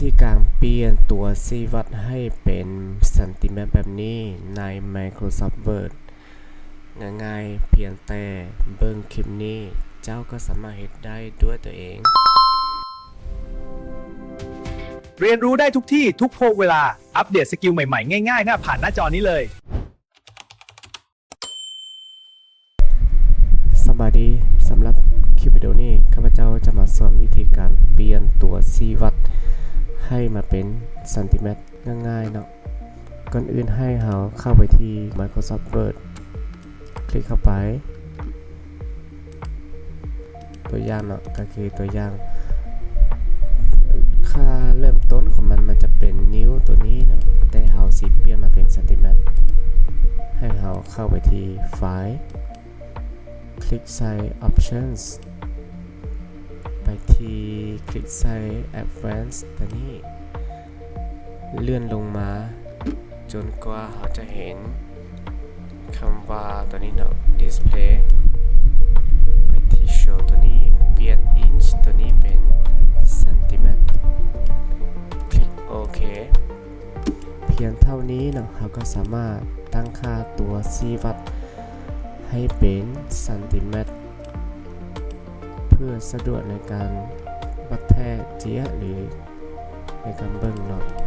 ທີ່ການປ່ຽນຕົວຊີ້ວັດໃຫ້ເປັນຊັນຕີແມັດແບບນີ້ໃນ Microsoft Word ງ່າຍໆ, ພຽງແຕ່ເບິ່ງຄລິບນີ້ ເຈົ້າກໍສາມາດເຮັດໄດ້ດ້ວຍຕົວເອງ. เรียนรู้ได้ทุกที่ทุกโพเวลา อัปเดตสกิลใหม่ๆ ง่ายๆ หน้าผ่านหน้าจอนี้เลย ສະບາຍດີ, ສຳລັບຄລິບວິດີໂອນີ້ ຂ້າພະເຈົ້າຈະມາສອນວິທີການປ່ຽນຕົວຊີ້ວັດໃຫ້ມາເປັນຊັນຕີແມັດງ່າຍໆເນາະ. ກ່ອນອື່ນໃຫ້ເຮົາເຂົ້າໄປທີ່ Microsoft Word ຄລິກເຂົ້າໄປ. ຕົວຢ່າງເນາະ ກໍຄືຕົວຢ່າງ ຄ່າເລີ່ມຕົ້ນຂອງມັນ ມັນຈະເປັນນິ້ວຕົວນີ້ເນາະ, ແຕ່ເຮົາຊິປ່ຽນມາເປັນຊັນຕີແມັດ. ໃຫ້ເຮົາເຂົ້າໄປທີ່ File ຄລິກໃສ່ Options ໄປທີ່ ຄລິກໃສ່ Advanced ຕົວນີ້. ເລື່ອນລົງມາຈົນກວ່າເຮົາຈະເຫັນຄຳວ່າຕົວນີ້ເນາະ Display ໄປທີ່ Show ຕົວນີ້, ປ່ຽນ Inch ຕົວນີ້ເປັນຊັນຕີແມັດ. ຄລິກໂອເຄ. ພຽງເທົ່ານີ້ເນາະ ເຮົາກໍສາມາດຕັ້ງຄ່າຕົວຊີ້ວັດໃຫ້ເປັນຊັນຕີແມັດ ເພື່ອສະດວກໃນການວັດແທກເຈຍ ຫຼື ໃນການເບິ່ງເນາະ.